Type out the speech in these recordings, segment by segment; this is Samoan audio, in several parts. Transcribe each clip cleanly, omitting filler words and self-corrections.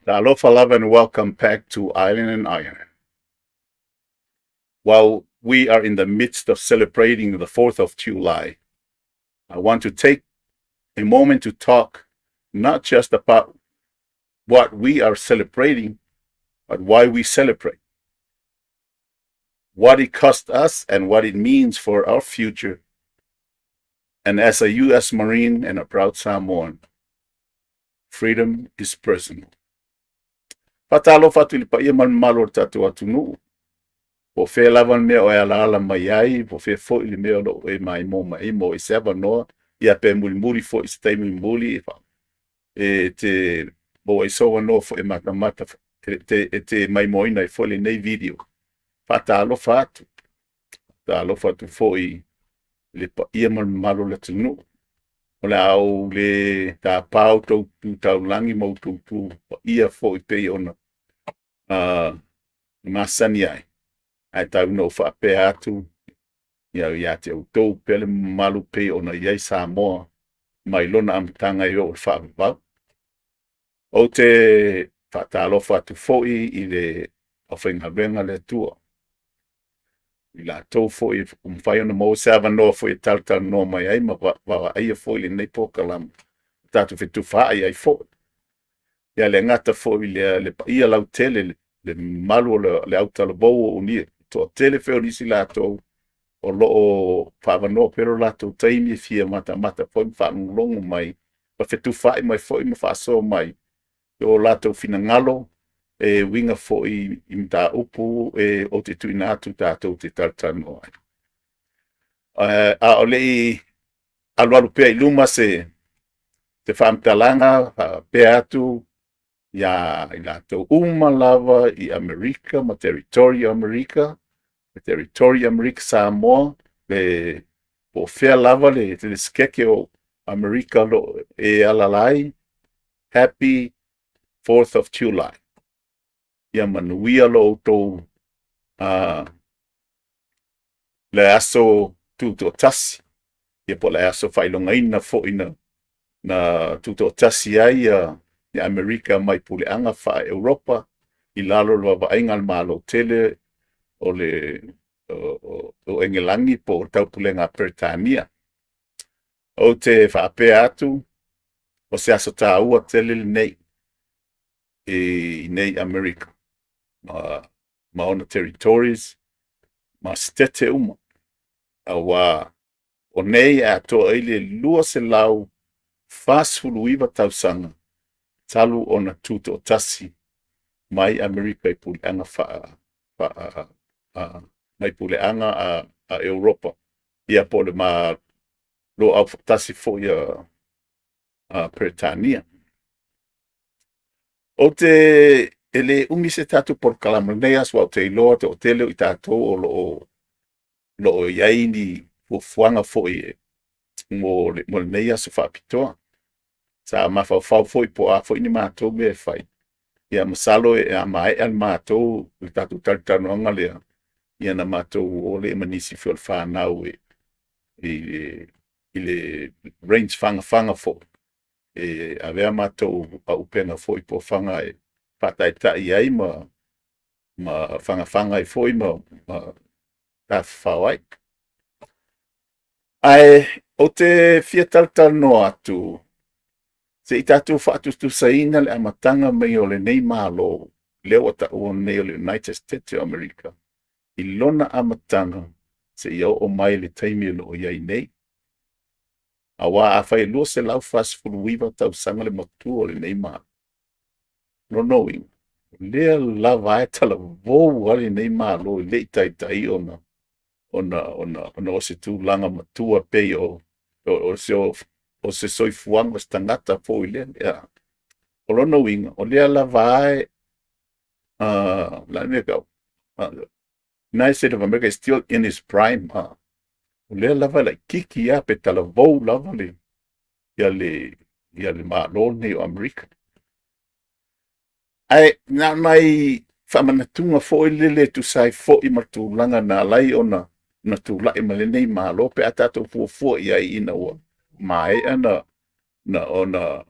Talofa lava and welcome back to Island and Iron. While we are in the midst of celebrating the 4th of July, I want to take a moment to talk not just about what we are celebrating, but why we celebrate, what it cost us, and what it means for our future. And as a U.S. Marine and a proud Samoan, freedom is personal. Faatalofa atu i le paia ma le mamalu o le tatou atunuu. Po o fea lava le mea o e alaala mai ai, po o fea foi le mea o lo o e maimoa mai ai, maua ai se avanoa, ia pe mulimuli foi i se taimi mulimuli e te maua ai sou avanoa foi e matamata e te maimoaina ai foi lenei video. Faatalofa atu. Faatalofa atu foi i le paia ma le mamalu o le atunuu. O le a ou le tapa outou tu taulagi ma outou tu paia foi pei ona masani ai, ae tau ina ou faapea atu ia ia te outou pea le mamalu pei ona i ai Samoa mai lona amataga e oo i le faavavau. Ou te faatalofa atu foi i le aufaigaluega a le Atua, i latou foi ua mafai ona maua se avanoa foi e talatalanoa mai ai ma vaavaaia foi lenei polokalame, tatou fetufaai ai foi. Ia le gata foi i lea le paia lautele, le mamalu o le autalavou o le toatele foi o nisi latou o lo o faaavanoa pea lo latou taimi e fia matamata foi ma faalogologo mai ma fetufaai mai foi ma faasoa mai i o latou finagalo e uiga foi i mataupu e ou te tuuina atu tatou te talatalanoa ai. A o le i alualu pea i luma se faamatalaga faapea atu iā i latou uma lava i Amerika ma Territory o Amerika, Territory Amerika Samoa, le po o fea lava le sikeke o Amerika o lo o e alaala ai, Happy 4th of July. Ia manuia lo outou le aso tutoatasi, ia po o le aso faailogaina foi na tutoatasi ai ia Amerika mai puleaga faa-Europa i lalo o le vaavaaiga a le Malo tele o le o Engelagi po o le Taupulega a Peretania. Ou te faapea atu, o se aso taua tele lenei i nei Amerika ma ona territories ma setete uma, auā o nei e atoa ai le 249 tausaga talu ona tutoatasi mai Amerika i puleaga faa, faa, a, mai puleaga a Europa, ia po o le Malo Aufaatasi foi a Peretania. Ou te e le umi se tatou polokalame i lenei aso, aua ou te iloa le toatele o i tatou o lo o i ai ni fuafuaga foi mo lenei aso faapitoa. Sa mafaufau foi po o a foi ni matou mea e fai, ia masalo a maea le matou le tatou talatalanoaga lea, ia ona matou o lea ma nisi foi o le fanau i le range fagafaga foi e avea matou auupega foi po o faga e faataitai ai ma fagafaga ai foi ma tafafao ai. Ae ou te fia talatalanoa atu se i tatou faatusatusaina le amataga mai o lenei Malo, lea ua taua nei o le United States of America, i lona amataga seia oo mai le taimi o lo o i ai nei. Aua afai e 249 tausaga le matua o lenei Malo, lona uiga, o lea lava e talavou lava lenei Malo e le i taitai ona o se tulaga matua pei o se soifuaga o se tagata foi lea. O lona uiga, o lea lava e United States of America is still in its prime. O lea lava e laitiiti lava pe talavou lava le ia le Malo lenei o Amerika. Ae na o nai faamanatuga foi lele e tusa ai foi ma tulaga na ala ai ona na tulai mai lenei Malo pe a tatou fuafua i ai ina ua maea na ona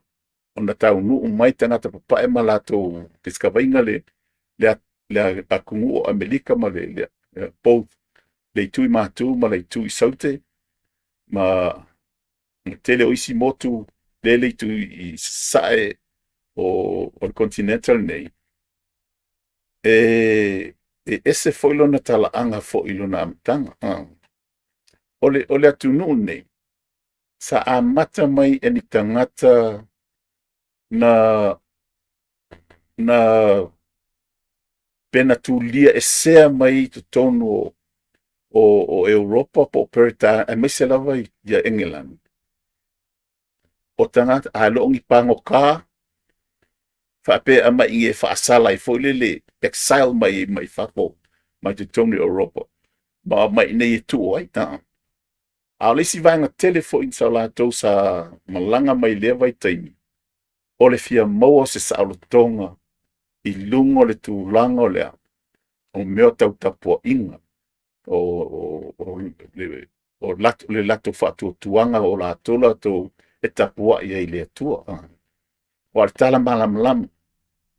ona taunuu mai tagata papae ma latou discover-ina le atunuu o Amerika ma le both le itu i Matu ma le itu i Saute ma le tele o isi motu lea le itu i sasae o le continental nei, e ese foi lona talaaga foi i lona amataga. O le atunuu lenei, sa amata mai e ni tagata na na pe na tulia esea mai i totonu o Europa po o Peretania aemaise lava ia Engelani. O tagata ae le o ni pagota faapea e aumai i inei e faasala ai foi lele, exile mai mai fafo mai totonu o Europa ma aumai i inei e tuu ai. A o le isi vaega tele foi sa latou sa malaga mai i lea vaitaimi, o le fia maua o se saolotoga i luga o le tulaga o le a? O mea tau tapuaiga, o le latou faatuatuaga o latou latou e tapuai ai i le Atua. Aua o le tala malamalama,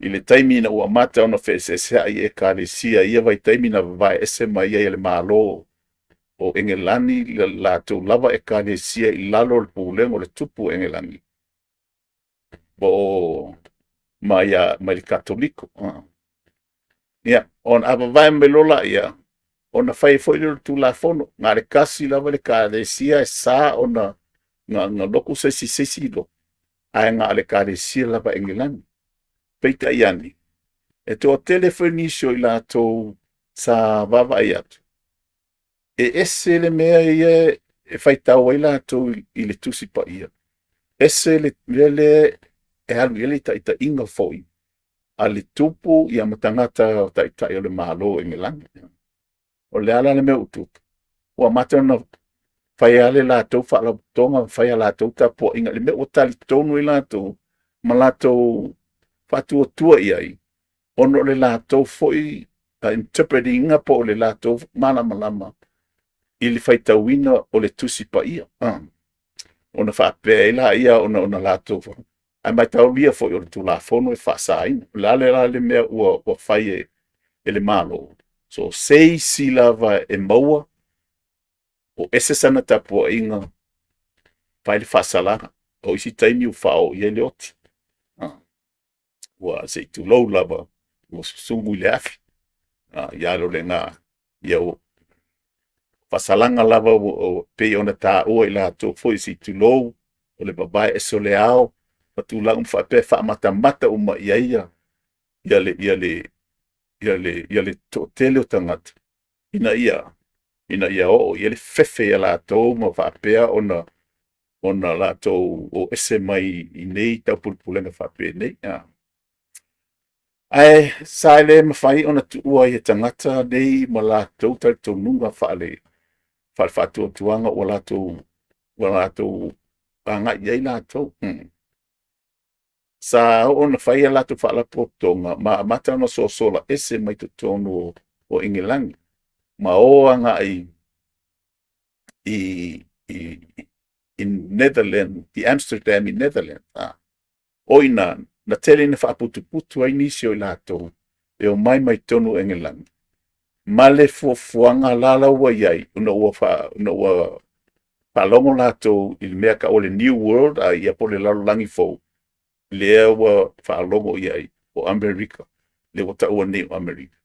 i le taimi ina ua amata ona feeseeseai Ekalesia i ia vaitaimi na vavae ese mai ai e le Malo o Engelani le latou lava Ekalesia i lalo o le pulega o le Tupu o Engelani, po o mai le Katoliko. Ia, ona vavae mai loa laia, ona fai ai foi lea o le Tulafono, na o le tasi lava le Ekalesia e sa ona lotu se isi i se isi lotu, ae na o le Ekalesia lava a Engelani. Peitai ane, e toatele foi nisi o i latou sa vaavaai atu, e ese le mea ia e faitau ai latou i le Tusi Paia, ese le mea lea e alu i ai le taitaiga foi a le tupu ia ma tagata o taitai o le Malo o Engelani. O le a la le mea ua tupu? Ua amata ona fai lava le latou faalapotopotoga ma fai a latou tapuaiga i le mea ua talitonu ai latou ma latou faatuatua i ai, ona o le latou foi interpret ina po o le latou malamalama i le faitauina o le Tusi Paia. Ona faapea ai laia ona latou... ae mataulia foi o le Tulafono e faasaina. O le a la le mea ua fai e le Malo? So o se isi lava e maua o ese sana tapuaiga, fai le faasalaga. O isi taimi ua faaoo i ai le oti. Ua se i tulou lava, ua susumu i le afi. Ia alu lena, ia ua faasalaga lava ua pei ona taua e i latou foi se i tulou, o le vavae ese o le ao, ma tulaga uma faapea e faamatamata uma i ai le toatele o tagata ina ia oo i ai le fefe ia latou ma faapea ona latou o ese mai i nei taupulepulega faapenei. Ae sa le mafai ona tuua ai e tagata nei ma latou talitonuga faale-faatuatuaga ua latou agai i ai latou. Sa oo ina fai a latou faalapotopotoga ma amata ona sosola ese mai totonu o Engelani ma o agai i Netherlands, i Amsterdam i Netherlands. O i ina na tele ina faaputuputu ai nisi o i latou e omai mai totonu o Engelani ma le fuafuaga la la ua i ai, ona ua faalogo latou i le mea e tau o le New World ia po o le lalolagi fou, lea ua faalogo i ai o Amerika, lea ua taua nei o Amerika,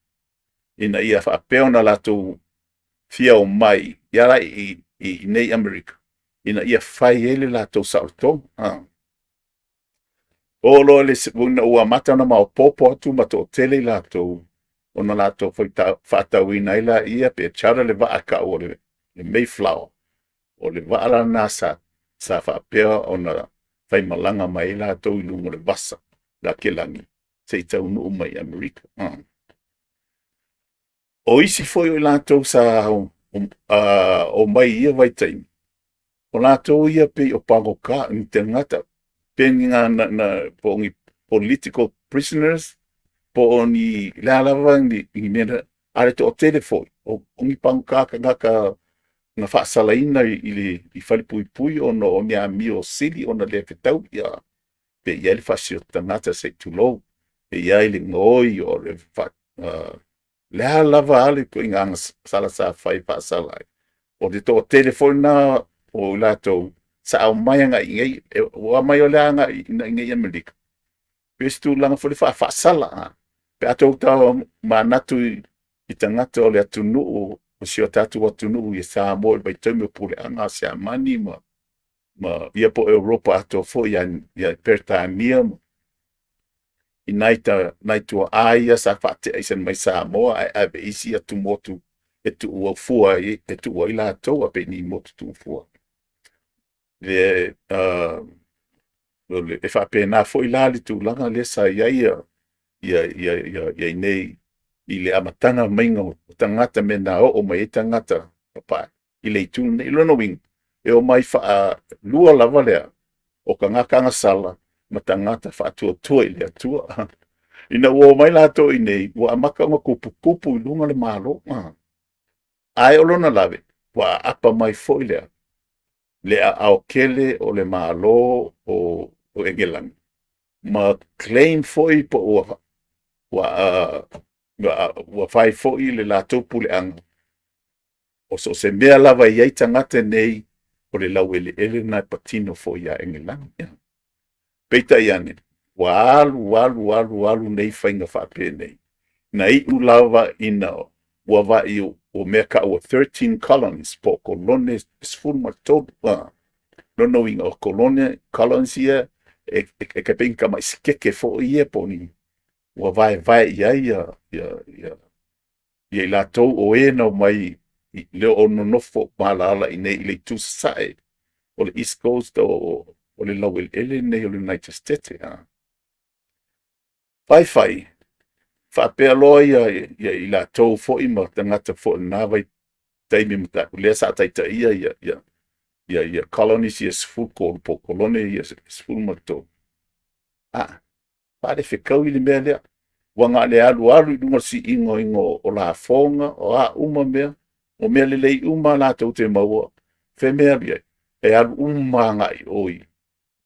ina ia faapea ona latou fia omai ia la i inei i Amerika, ina ia fai ai le latou saolotoga. Oo loa ina ua amata ona maopoopo atu ma toatele i latou, ona latou faatauina ai laia pe charter le vaa e tau o le Mayflower. O le vaa la lena sa faapea ona faimalaga mai ai latou i luga o le vasa o le Atielani seia taunuu mai i Amerika. O isi foi o i latou sa omai i ia vaitaimi, o latou ia pei o pagota, ni tagata Pe ni na, na, na po o ni political prisoners, po o ni le a lava ni, ni mea na, a le toatele foi, o, o ni pagota tagata na faasalaina i, i le i falepuipui ona o ni amio sili ona le fetaui ia pe i ai le faasio tagata se i tulou, pe i ai le gaoi o le fa, le a lava a le ituaiga agasala sa fai e faasala ai. O le toatele foi lena o i latou sa aumai agai i inei, ua aumai o le a agai i inei i Amerika, pei o se tulaga foi lea faafaasala pe a tou manatu i tagata o le atunuu o si o tatou atunuu i Samoa i le vaitaimi o puleaga a Siamani ma ia po o Europa atoa foi ia Peretania ma i nai nai tuaa ia sa faatea mai Samoa ae ave i isi atumotu e tuuaufua ai e tuu ai latou a pei ni motu tuufua. Le e faapena foi la le tulaga lea sa i ai ia i inei i le amataga maiga o tagata mea na oo mai ai tagata papae i le itu lenei. O lona uiga, e omai faalua lava lea, o tagata agasala ma tagata faatuatua i le Atua. Ina ua omai latou i inei, ua amata ona tuputupu i luga le Malo, ae o lona lave, ua aapa mai foi lea le aao tele o le Malo o Engelani, ma claim foi po ua ua fai foi le latou puleaga, o so o se mea lava e i ai tagata nei, o le laueleele lena e patino foi ia Engelani. Peitai ane, ua alu alu alu alu nei faiga faapenei, na iu lava ina ua vaai o mea taua o 13 colonies po o kolone 13. Lona uiga o kolone, colonies ia e tai pei ni tamai setete foi ia po o ni ua vaevae i ai i latou o e na omai lea o nonofo ma alaala i inei i le itu sasae o le East Coast o le laueleele lenei o le United States. Faifai, faapea loa ia i latou foi ma tagata foi o lena vaitaimi ma lea sa taitaia ia colonies ia 13 po o kolone ia 13, a faalefetaui le mea lea, ua na o le alualu i luga o le siiga o lafoga, o a uma mea, o mea lelei uma latou te maua, fea mea e alu i ai? E alu uma agai i o i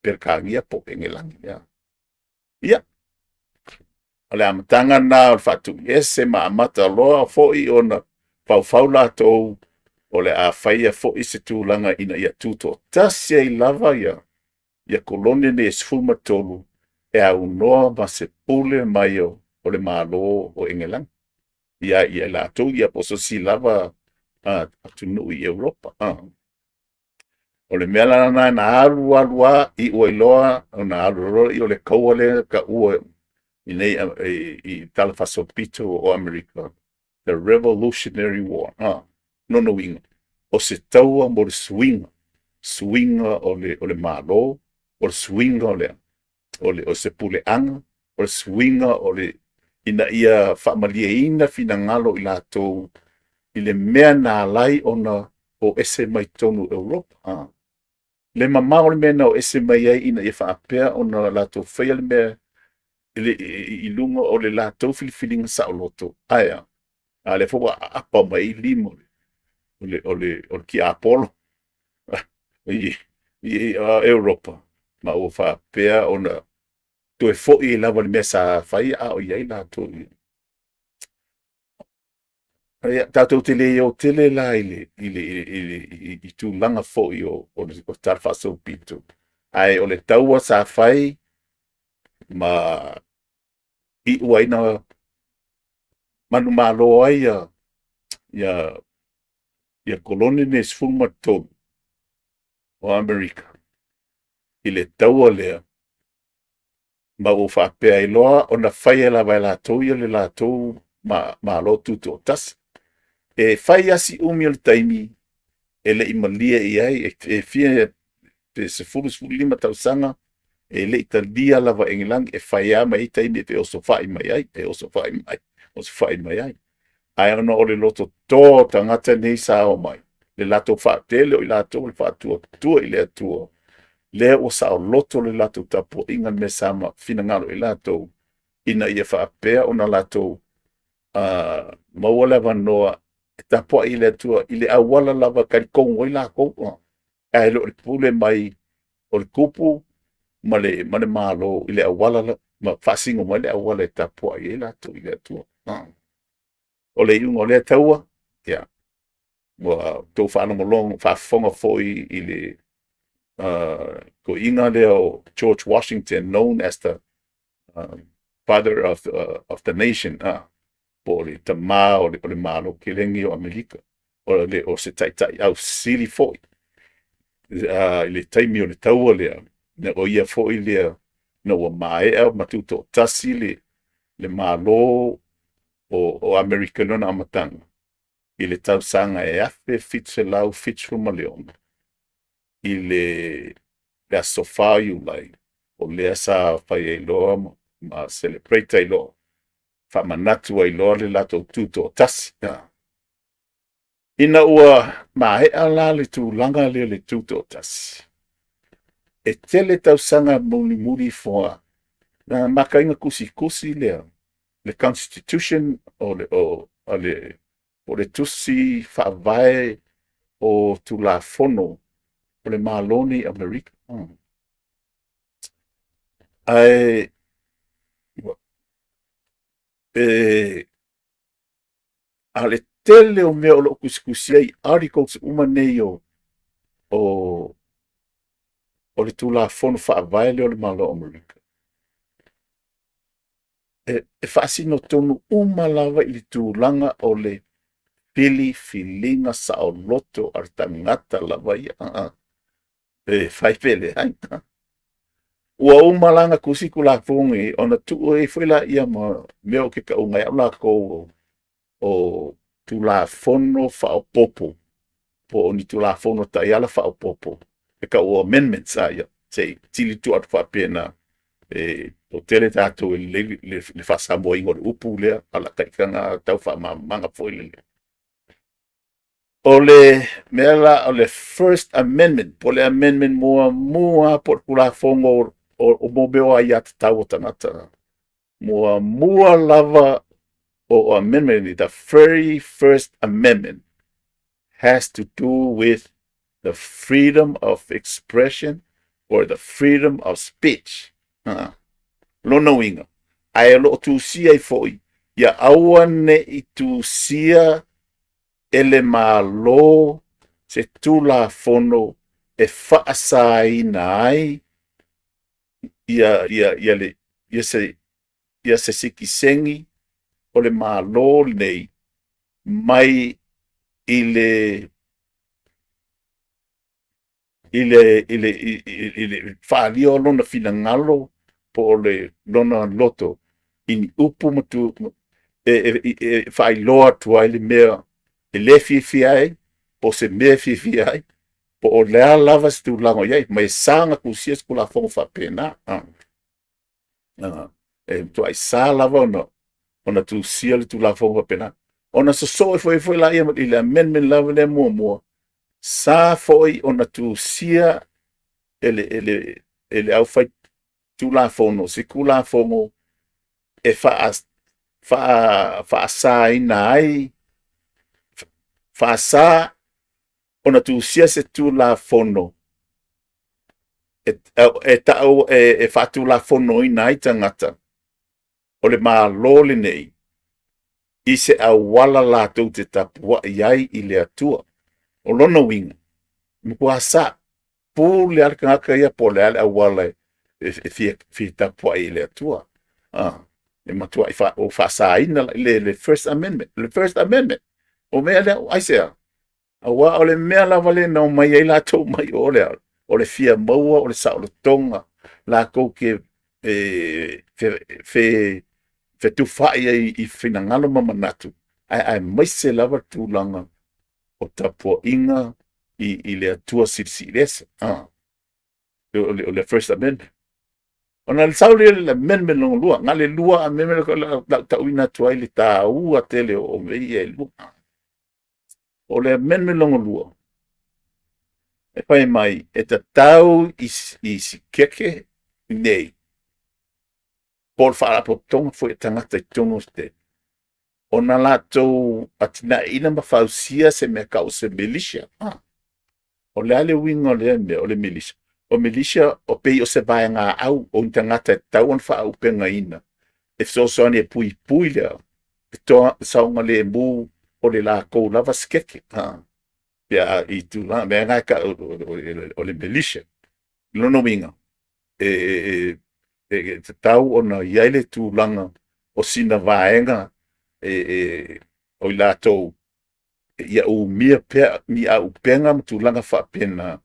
Peretania po o Engelani. Ia, o le amataga lena o le faatuiese ma amata loa foi ona faufau latou o le a faia foi se tulaga ina ia tutoatasi ai lava ia kolone nei e 13 e aunoa ma se pule mai o le Malo o Engelani ia i latou ia po o se isi lava atunuu i Europa. O le mea la lena na alu alu lava iu ai loa ona alu loa lea o le taua lea e taua i nei i talafaasolopito o Amerika, the Revolutionary War. Lona uiga, o se taua mo le suiga, suiga o le Malo, o le suiga o le o se puleaga, o le suiga o le ina ia faamalieina finagalo o i latou i le mea na ala ai ona o ese mai totonu o Europa. Le mamao o le mea na o ese mai ai ina ia faapea ona latou faia le mea i luga o le latou filifiliga saoloto. Ae a? A lea foi ua aapa mai ai lima o le tiapolo i Europa, ma ua faapea ona toe foi lava i le mea sa fai a o i ai latou. Ia, tatou te le o tele la i tulaga foi o le talafaasolopito, ae o le taua sa fai ma iu ai na manumalo ai ia kolone nei e 13 o Amerika i le taua lea, ma ua faapea ai loa ona faia lava e latou ia le latou Malo Tutoatasi. E fai lava si umi o le taimi e le i malie i ai, e fia pe 10, 15 tausaga e le i talia lava e Engelani, e fai lava ma i ai taimi e feosofai mai ai, e osofai mai, osofai mai ai. Ae ona o le lototoa o tagata nei sa omai, le latou faatele o i latou o le faatuatua i le Atua, lea ua saoloto le latou tapuaiga i le mea sa finagalo i ai latou ina ia faapea ona latou maua le avanoa e tapuai i le Atua i le auala lava e talitonu ai latou, ae le o le pule mai o le tupu ma le Malo i le auala ma faasino mai le auala e tapuai ai latou i le Atua. O le iuga o lea taua, ia, ua outou faafofoga foi i le toeaina lea o George Washington known as the Father of the Nation, po o le tama o le Malo tele lenei o Amerika. O se taitai ausili foi i le taimi o le taua lea, o ia foi lea ina ua maea ma tutoatasi le Malo o Amerika i lona amataga i le tausaga e 1776 i le aso 4 o Iulai, o lea sa fai ai loa ma celebrate ai loa, faamanatu ai loa le latou tutoatasi. Ina ua maea la le tulaga lea o le tutoatasi, e tele tausaga mulimuli ifo lava, na mata ai ona tusitusi le Constitution po o le Tusi Faavae o Tulafono o le Malo lenei o Amerika. Ae o le tele o mea o lo o tusitusi ai articles uma nei o le Tulafono Faavae lea o le Malo o Amerika, e faasino tonu uma lava i le tulaga o le filifiliga saoloto a le tagata lava ia, pe fai pe leai. Ua uma la ona tusi Tulafono nei, ona tuu ai foi lea ma mea ou te tauina e au latou o Tulafono Faaopoopo, po o ni Tulafono Taiala faaopoopo e tau o amendments. Se i tili atu faapena, e toatele tatou e lelei le faa-Samoa ina o le upu lea, a o lau ita lena tau faamalamalamaga foi lele. O le mea la o le First Amendment po o le amendment muamua lava po o le Tulafono o mea o aiatatau a tagata. Muamua lava o amendment nei, the very first amendment has to do with the freedom of expression or the freedom of speech. Lona uiga, ae o lo o tusia ai foi, ia aua ne i tusia e le Malo se Tulafono e faasaina ai se sitiseni o le Malo lenei mai i le faaalia o lona finagalo po o lona loto i ni upu e faailoa atu ai le mea e le fiafia ai, po o se mea e fiafia ai, po o le a lava se tulaga o i ai. Ma e sa ona tusia se Tulafono faapena. E matuai sa lava ona tusia le Tulafono faapena. Ona sosoo ifo ai foi lea i le amendment lava lea muamua, sa foi ona tusia e le aufaitulafono se Tulafono e faasaina ai, faasa ona tusia se Tulafono e tau e faatulafonoina ai tagata o le Malo lenei i se auala latou te tapuai ai i le Atua. O lona uiga, e matua sa, pule lava le tagata ia po o le a le auala e fia tapuai ai i le Atua. E matuai ou faasaina le First Amendment, le First Amendment. O mea lea, aisea? Aua o le mea lava lea na omai ai latou mai o le a? O le fia maua o le saolotoga latou te fetufaai ai i finagalo ma manatu, ae aemaise lava le tulaga o tapuaiga i le Atua Silisili Ese. O le First Amendment. Ona sau lea i le amendment lona lua, na o le 2 amendment o le a tauina atu ai le taua tele o mea ia e 2. O le amendment lona lua, E fai mai, e tatau i sikeke nei po o le faalapotopotoga foi a tagata i totonu o Setete ona latou atinaeina ma fausia se mea e tau o se militia. O le a le uiga o lea mea o le militia? O militia e pei o se vaegaau o ni tagata e tatau ona faaauupegaina e fesoasoani e puipui le saogalemu o le latou lava sekeke pe a i tulaga mea na e tau o le militia. O lona uiga, e tatau ona i ai le tulaga o sina vaega o i latou ia umia pea ni auupega ma tulaga faapena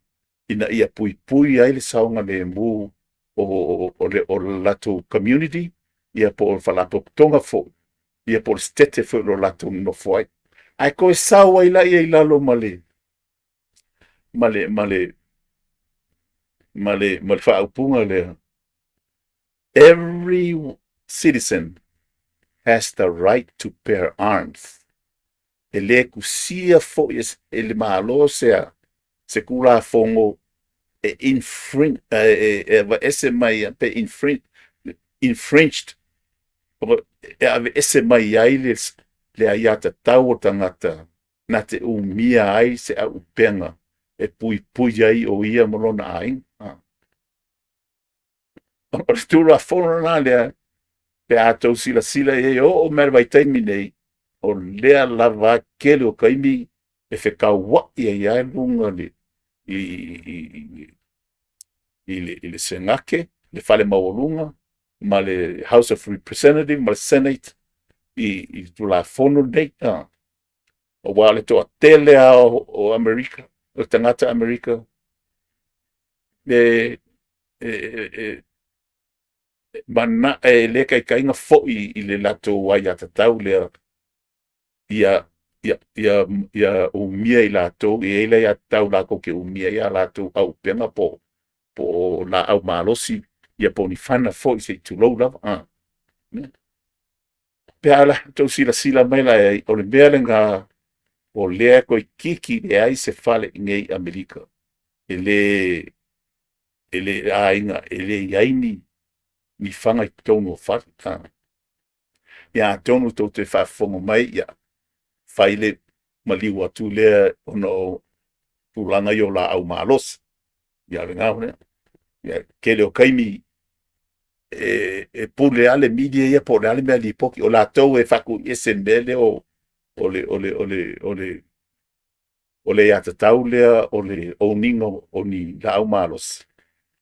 ina ia puipui ai le saogalemu o le latou community ia po o le faalapotopotoga foi, ia po o le Setete foi o lo o latou nonofo ai. Ae toe sau ai lea i lalo ma le faaupuga lea, every citizen has the right to bear arms. E le tusia foi e le Malo se Tulafono e infringe e aveese mai pe infringed e aveese mai ai le aiatatau o le tagata na te umia ai se auupega e puipui ai o ia ma lona aiga. O le Tulafono la lea pe a outou silasila i ai e oo mai lava i le vaitaimi lenei, o lea lava e tele o taimi e fetauai ai lava luga i le Senate, le Fale Maualuga ma le House of Representative ma le Senate i le Tulafono lenei, aua o le toatele lava o Amerika, o tagata Amerika e le taitai ona foi i le latou aiatatau lea ia umia e latou, e i ai le aiatatau latou te umia ai a latou auupega po o laau malosi ia po o ni fana foi se i tulou lava. Pe a outou silasila mai la i ai, o le mea lena o lea toeitiiti leai se fale i inei i Amerika e le aiga e le i ai ni fana i totonu o fale. Ia atonu tou te faafofoga mai, ia fai le maliu atu lea ona o tulaga ia o laau malosi. Ia o lena mea. Ia tele o taimi e pule lava le media ia po o le a le mea e lipoti, o latou e faatuiese i le mea lea o le aiatatau lea o le own ina o ni laau malosi,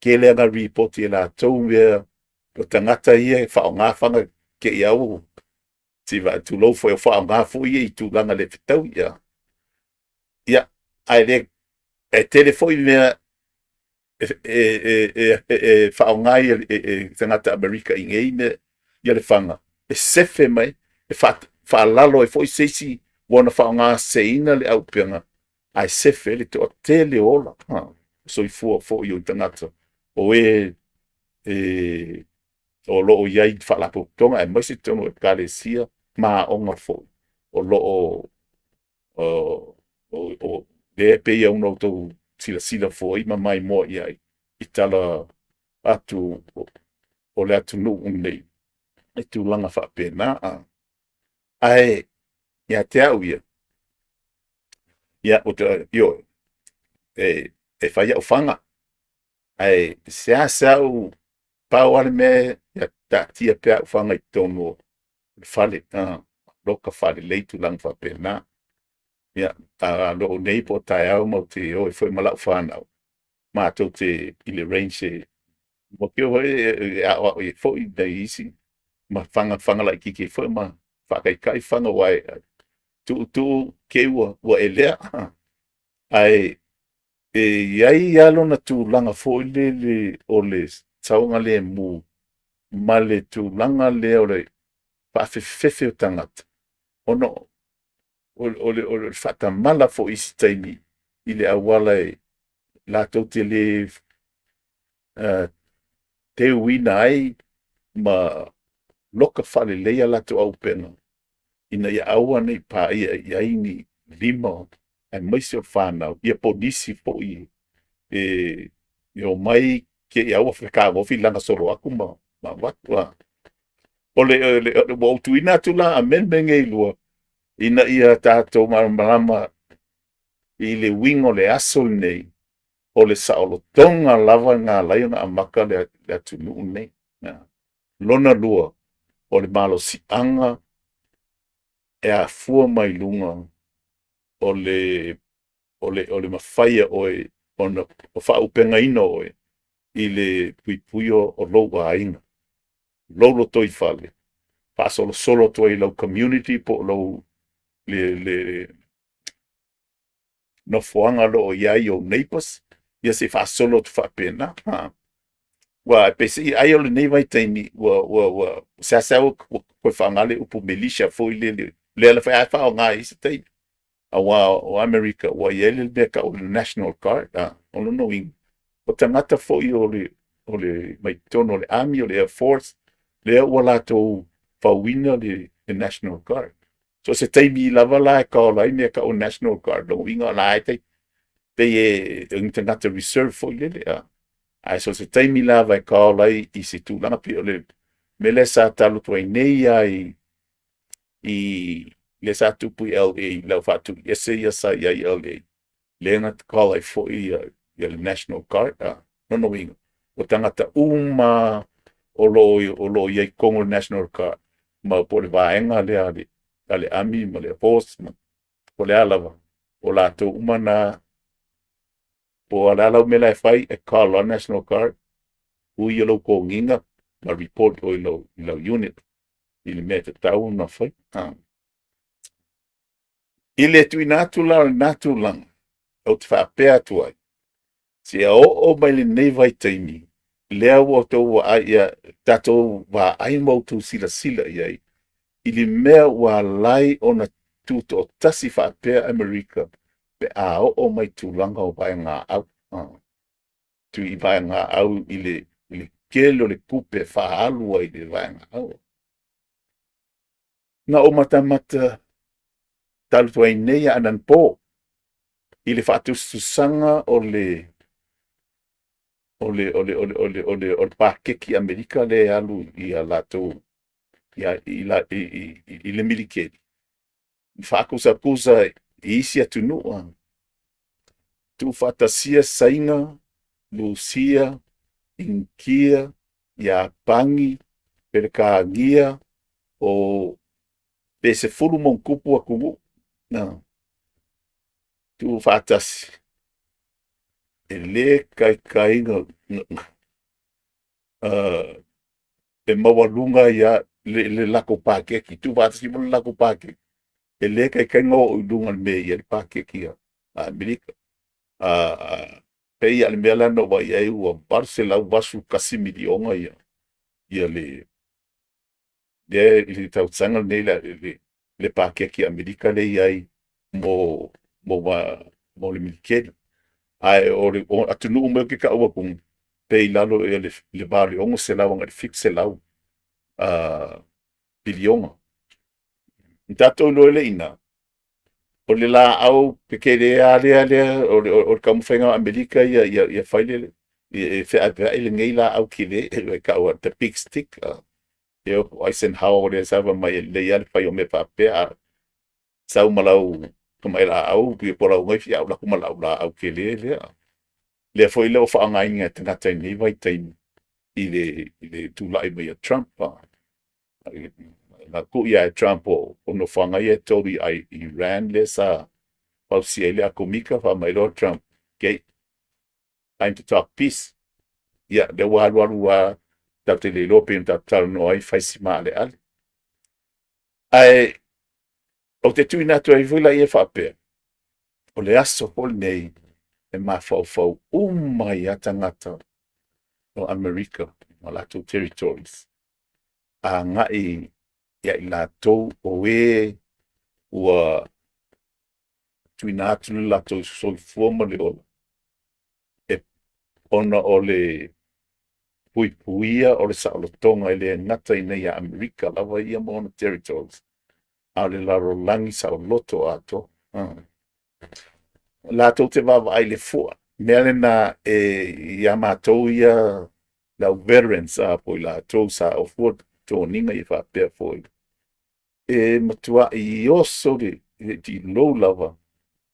tele lava ina lipoti e latou mea o tagata ia e faaaoga fana te i lava ua se i tulou foi ua faaaoga foi ia i tulaga le fetaui. Ia, ae tele foi mea e faaaoga e tagata Amerika i inei ia le fana e sefe mai, e faalalo ai foi se isi ua ona faaaogaseseina le auupega, ae sefe ai le toatele o ola, soifua foi o tagata o e o lo o i ai i faalapotopotoga aemaise totonu o Ekalesia ma aoga foi o lo o lea e pei ona outou silasila foi ma maimoa i ai i tala atu o le atunuu lenei i tulaga faapena. Ae ia te au ia, ia ioe, e fai au fana, ae seasea ou pau lava le mea ia taatia pea au fana i totonu o le fale, loka faalelei tulaga faapena. Ia, a oo nei po o taeao matou te o ai foi ma lau fanau matou te i le range e aoao ai foi nai isi ma fana laitiiti ai foi ma faataitai fana aua e tuu tuu te i ua elea. Ae e i ai lava lona tulaga foi lele o le saogalemu ma le tulaga lea o le paafefefe o tagata, ona o le faatamala foi i isi taimi i le auala e latou te le teuina ai ma loka faalelei a latou auupega ina ia aua ne i paia i ai ni lima aemaise o fanau, ia po o nisi foi. E omai te i a ua fetagofi lagasolo atu ma avatu. O le ua ou tuuina atu la amendment nei e 2 ina ia tatou malamalama i le uiga o le aso lenei, o le saolotoga lava na ala ai ona amata le atunuu lenei. Lona lua, o le malosiaga e afua mai luga o le mafai e oe ona faaauupegaina oe i le puipuia o lou aiga, lou lotoifale, faasolosolo atu ai i lau community po o lou le nofoaga o lo o i ai ou neighbours, ia seia faasolo atu faapena. Aua peiseai ai o lenei vaitaimi ua seasea ua toe faaaoga le upu militia foi lele, lea lava e faaaoga i isi taimi, aua o Amerika ua i ai le mea e tau o le National Guard. O lona uiga, o tagata foi o le mai totonu o le Army o le Air Force, lea ua latou fauina le National Guard. So o se taimi lava la e call ai mea e tau o National Guard, lona uiga o la e pei e o ni tagata reserve foi lele. Ae so o se taimi lava e call ai i se tulaga pei o le mea lea sa talo atu ai nei lava i lea sa tupu i LA i le au faatuiese ia sa i ai i LA, lea na call ai foi ia le National Guard. Lona uiga, o tagata uma o lo o i ai i totonu o le National Guard, ma po o le vaega lea a le Army ma le Air Force, ma po o le a lava, o latou uma na, po o le a lau mea la e fai, e call loa le National Guard, ui lou toniga ma report oe i lau unit i le mea e tatau ona fai. I le tuuina atu la o lena tulaga, ou te faapea atu ai, seia oo mai lenei vaitaimi, lea ua outou vaai, ia tatou vaai ma outou silasila i ai i le mea ua ala ai ona tutoatasi faapea Amerika pe a oo mai tulaga o vaegaau. Tui vaegaau i le tele o le tupe e faaalu ai i le vaegaau. Na ou matamata talu ai nei anapo i le faatusatusaga o le paketi Amerika lea e alu ia latou i le militeli, faatusatusa i isi atunuu, tuufaatasia Saina, Lusia, Initia, Iapani, Peretania, o pe 10+ atunuu na tuufaatasi, e le taitai e maualuga ai lava le latou paketi, tuufaatasi uma le latou paketi, e le taitai ona oo i luga o le mea e i ai le paketi a Amerika. E pei lava o le mea lea na ou vaai i ai ua $881 miliona le lea i le tausaga lenei le paketi a Amerika lea e i ai mo le militeli. Ae o atunuu uma ia ou te tau atu nei, pe i lalo ea i le va o le 600 agai i le 700 piliona. Ona tatou iloa ai lea i ina, o le laau tetele lava lea o le taumafaiga o Amerika ia ia fai le ia feaveai lenei laau tele e tau o le the big stick. Ia po o Eisenhower lea sa fai mai e lelei lava le fai o mea faapea, a sau ma lau tamai laau po o lau knife, ae ou alu atu ma lau laau tele lea. Lea foi ua faaaogaina e tagata i lenei vaitaimi i le tulai mai o Trump. Na tuu ia e Trump o nofoaga ia e 3 i Iran lea sa fausia ai le atomika, fai mai loa Trump, okay, time to talk peace. Ia, lea ua alu alu lava, tatou te le iloa pei ona tatou talanoa ai, fai si maaleale. Ae ou te tuuina atu ai foi laia e faapea, o le aso foi lenei e mafaufau uma ai lava tagata o Amerika ma latou territories agai ia i latou o e ua tuuina atu le latou soifua ma le ola ona o le puipuia o le saolotoga e le gata i inei ia Amerika lava ia ma ona territories, a o le lalolagi saoloto atoa. Latou te vaavaai i le fua. Mea lena e ia matou ia le au veterans a po o i latou sa ofua toniga ia faapea foi e matuai oso le tilou lava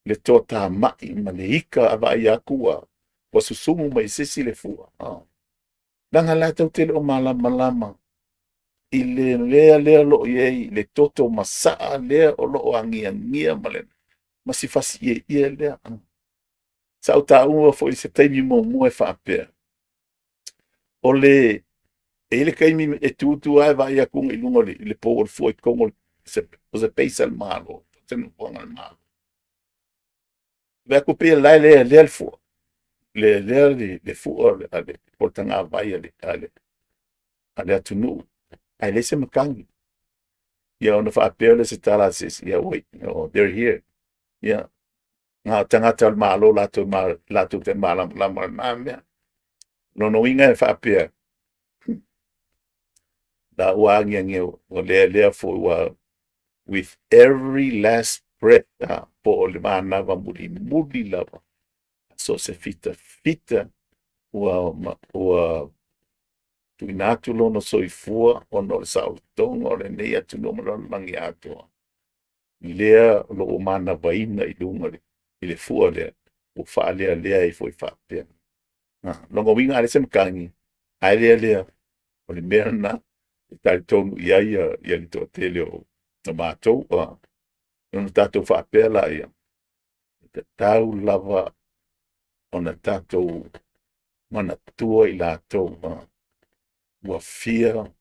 le toatamai ma le ika a vaai atu ua susugu mai e se isi le fua. Leaga latou te le o malamalama i le mea lea o lo o i ai le toto masaa lea o lo o agiagia ma le masifasi ieie lea. Sa ou taua foi i se taimi muamua e faapea, o le e i ai le taimi e tu tu lava vaai atu i luga i le pou o le fua i totonu o se base a le Malo, se nofoaga a le Malo. Vaai atu pei o la e lealea le fua, lealea le fua po o le tagavai a le atunuu ae leai se matagi. Ia ona faapea lea o se tala a se isi, yeah wait, they're here. Ia, na o tagata o le Malo latou te malamalama i lena mea. O lona uiga e faapea, la ua agiagi ua lealea foi ua with every last breath po o le manava mulimuli lava, so o se fitafita ua tuuina atu lona soifua ona o le saolotoga o lenei atunuu ma le lalolagi atoa, lea o lo o manavaina i luga i le fua lea ua faalealea ai foi faapea. O lona uiga a leai se matagi ae lealea, o le mea lena e talitonu i ai le toatele o matou. Ona tatou faapea laia, e tatau lava ona tatou manatua i latou ua fia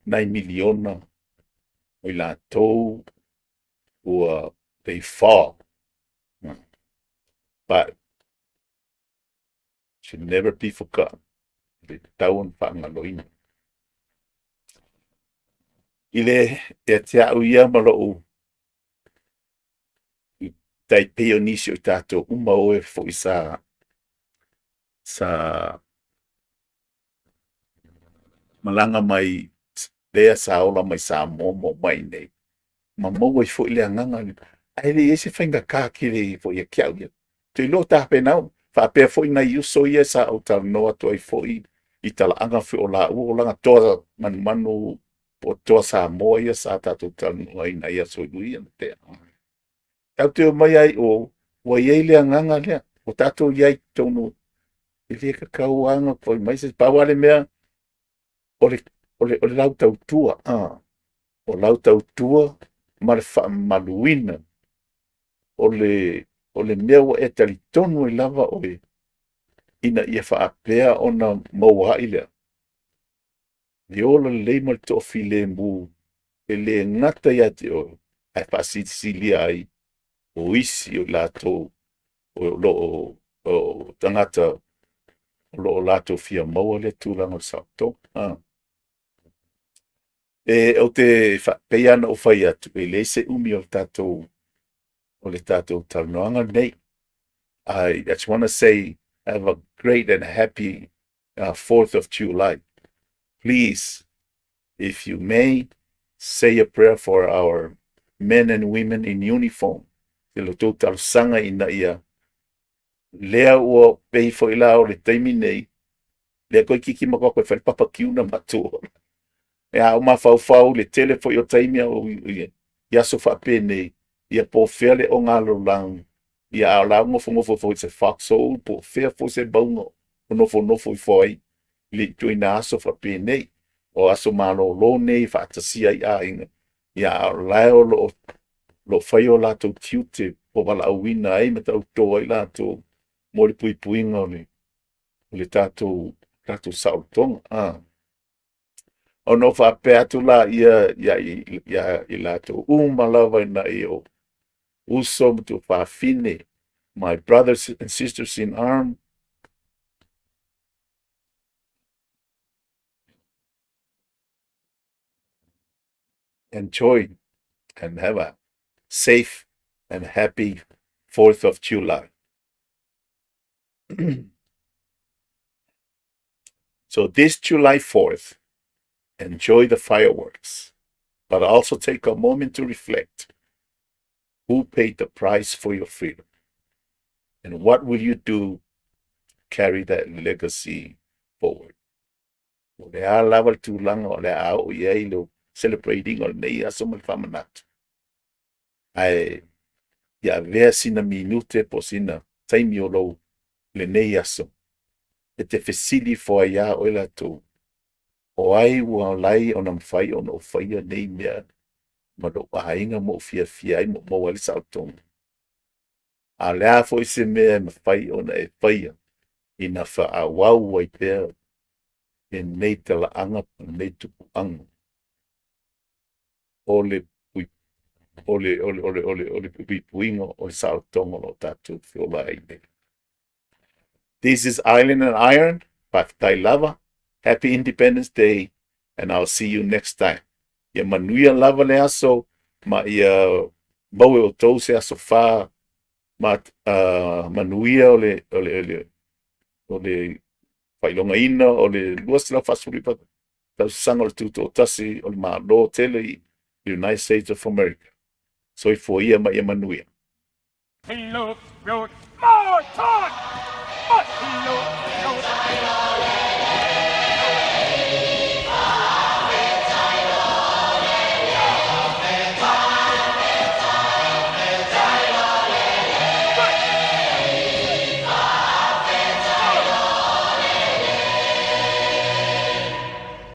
nai miliona o i latou ua they fall but should never be forgotten. E le tatau ona faagaloina. I le ia te au ia ma lou tai pei o nisi o i tatou uma o e foi sa malaga mai lea sa ola mai Samoa ma omai i inei, ma maua ai foi le agaga lea, ae le i i ai se faigata tele foi ia te au ia. Ou te iloa o tapena faapea foi nai uso ia sa ou talanoa atu ai foi i talaaga foi o laua o laga toa manumanu po o toa Samoa ia sa tatou talanoa ai i nai aso e lua ia na tea. Tatou te omai lava i o, ua i ai le agaga lea, ua tatou i ai i totonu, e le tatau lava ona fai mai se isi. Pau lava le mea, o le lautautua, o lau tautua ma le faamamaluina o le mea ua e talitonu ai lava oe ina ia faapea ona maua ai le ola lelei ma le toafilemu, e le gata ia te oe, ae faasilisili ai o isi o i latou o lo o tagata o lo o latou fia maua lea tulaga o le saolotoga. Ou te pei lava ona ou fai atu, e leai se umi o le tatou talanoaga lenei. I just want to say have a great and happy 4th of July. Please, if you may, say a prayer for our men and women in uniform. I lo tou talosaga ina ia lea ua pei foi la o le taimi nei, lea toeitiiti matou o atu e fai le papa kiuna matou. E a ou mafaufau i le tele foi o taimi i aso faapenei, ia po o fea le ogalolagi, ia a o la e nofonofo foi i se foxhole po o fea foi se mauga o nofonofo ifo ai i le ituaiga aso faapenei. O aso malolo nei e faatasia ai aiga, ia a o la e o lo o fai o latou tiute ua valaauina ai ma tauto ai latou mo le puipuiga o le tatou saolotoga. Ona ou faapea atu lea ia i latou uma lava ina ia ou uso ma tuafafine, my brothers and sisters in arms, enjoy and have a safe and happy 4th of July. So this July 4th, enjoy the fireworks, but also take a moment to reflect. Who paid the price for your freedom? And what will you do to carry that legacy forward? O le a lava le tulaga o le a oo i ai le celebrating o lenei aso ma le faamanatu. Ae ia avea sina minute po o sina taimi o lou lenei aso e te fesili ifo ai ia oe latou, o ai ua ala ai ona mafai ona ou faia nei mea ma lou aiga ma ou fiafia ai ma ou maua ai le saolotoga? A o le a foi se mea e mafai ona e faia ina faaauau ai pea lenei talaaga ma lenei tupuaga o le o le o le o le o le o le puipuiga o le saolotoga o lo o tatou feola ai nei? This is Island and Iron. Faafetai lava. Happy Independence Day and I'll see you next time. Ia manuia lava le aso ma ia maua e outou se aso fa ma manuia o le o le o le o le faailogaina o le 249 tausaga o le tutoatasi o le Malo tele i United States of America. Soifua ia ma ia manuia. He looked, wrote, more talk! But he looked, wrote,